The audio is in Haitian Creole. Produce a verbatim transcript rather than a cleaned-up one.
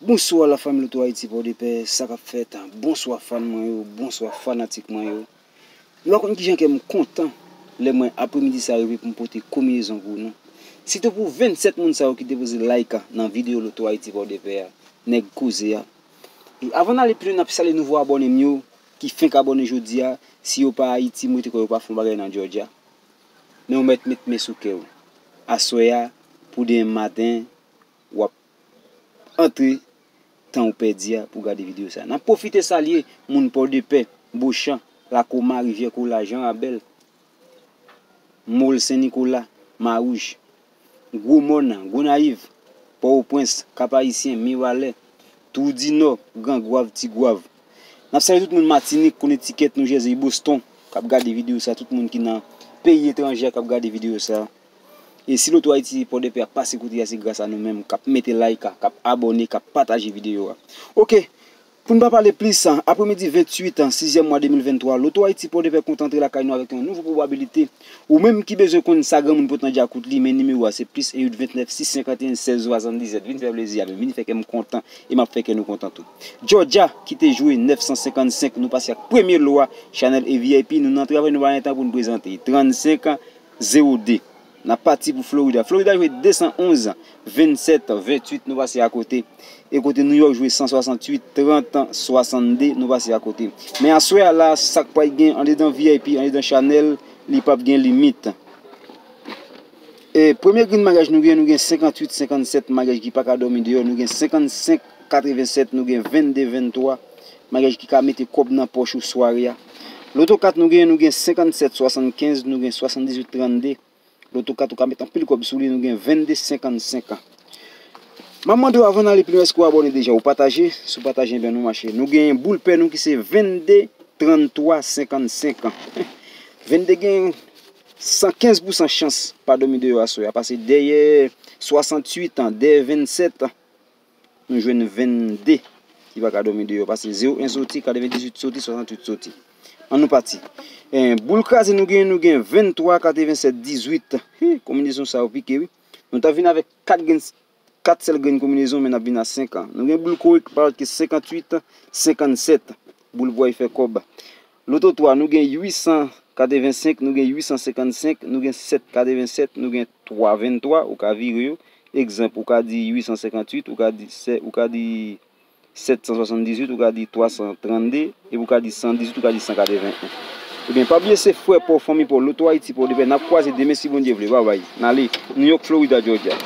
Bonswa la fanmi Loto Ayiti Pòdepè, sa k ap fèt? Bonswa fan mwen yo, bonswa fanatik mwen yo. Nou pa konn kijan kè m kontan lè mwen apremidi sa rive pou m pote konbinezon pou nou. Sitou pou vennsèt moun sa yo ki te poze like nan videyo Loto Ayiti Pòdepè a, nèg koze a. E avan n ale pi lwen, n ap salye nouvo abòne m yo ki fenk abòne jodi a. Si yo pa Ayiti, m rete kwè yo pa fè yon bagay nan Georgia. Men w mèt met men sou kè w. Aswè a, pou demen maten, w ap antre tan ou pèdi a pou gade videyo sa. N ap pwofite salye moun Pòdepè, Bochan, Lakoma, Rivyè Kola, Jan Rabèl, Mòl, Sen Nikola, Mawouj, Gwo Mòn, Gonayiv, Pòtoprens, Kap Ayisyen, Mibalè, Twou di Nò, Gran Gwav, Ti Gwav. N ap salye tout moun Matinik, Konnetikèt, Noujèzi, Boston, k ap gade videyo sa, tout moun ki nan peyi etranje a k ap gade videyo sa. E si Loto Ayiti Pòdepè ap pase kote a, se gras a nou menm k ap mete like, k ap abòne, k ap pataje videyo a. Oke, pou n pa pale plis, apremidi venntuit sizyèm mwa de mil venntwa, Loto Ayiti Pòdepè kontan antre lakay nou avèk yon nouvo pwobabilite. Ou menm ki bezwen konn sa granmoun pote nan djakout li, men nimewo a se plis en uit ventnèf sis senkanteyen sèz swasanndizèt. Vin fè plezi a, vin fè kè m kontan, e m ap fè kè nou kontan tou. Georgia ki te jwe nèf san senkannsenk, nou pase ak premye lo a, Chanèl e V I P, nou nan travay, nou pa gen tan pou n prezante. Trannsenk zewo de. N ap pati pou Florida. Florida jwe de san onz, vennsèt, venntuit, nou pase akote. E kote New York jwe san swasantuit, trant, swasannde, nou pase akote. Men aswè a la, sa k pral gen andedan V I P, andedan Chanèl, li p ap gen limit. E premye grenn maryaj nou gen, nou gen senkantuit senkannsèt, maryaj ki pa ka dòmi deyò, nou gen senkannsenk katrevensèt, nou gen vennde venntwa, maryaj ki ka mete kòb nan pòch ou sware a. Loto kat nou gen, nou gen senkannsèt swasannkenz, nou gen swasanndizuit trannde. Loto kat ou ka mete anpil kòb sou li, nou gen vennde senkannsenk. M ap mande w avan n ale pi lwen, èske w abòne deja, ou pataje? Si w pataje, enben nou mache. Nou gen boul pè nou ki se vennde tranntwa senkannsenk. Vennde gen san kenz pousan chans pa dòmi deyò aswè a. Pase dèyè swasantuit an, dèyè vennsèt an, nou jwenn vennde ki pa ka dòmi deyò. Pase zewo en soti, katrevendizuit soti, swasantuit soti. Ann nou pati. Eh, boul kraze nou gen, nou gen venntwa, katrevensèt, dizuit. Hi, konbinezon sa yo pike, wi. Nou ta vin avèk kat grenn, kat sèl grenn konbinezon, men n ap vin a senk an. Nou gen boul korèk, pa lòt ke senkantuit, senkannsèt. Boul pou al fè kòb. Loto twa, nou gen uit san katrevensenk, nou gen uit san senkannsenk, nou gen sèt katrevennsèt, nou gen twa venntwa, ou ka vire yo. Egzanp, ou ka di uit san senkantuit, ou ka di sè-, ou ka di sèt san swasanndizuit, ou ka di twa san trannde, epi ou ka di san dizuit, ou ka di san katreven en. Ebyen, pa bliye se frè pa w, fanmi pa w, Loto Ayiti pa w, depi n ap kwaze demen si Bondye vle. Babay. N ale. New York, Florida, Georgia.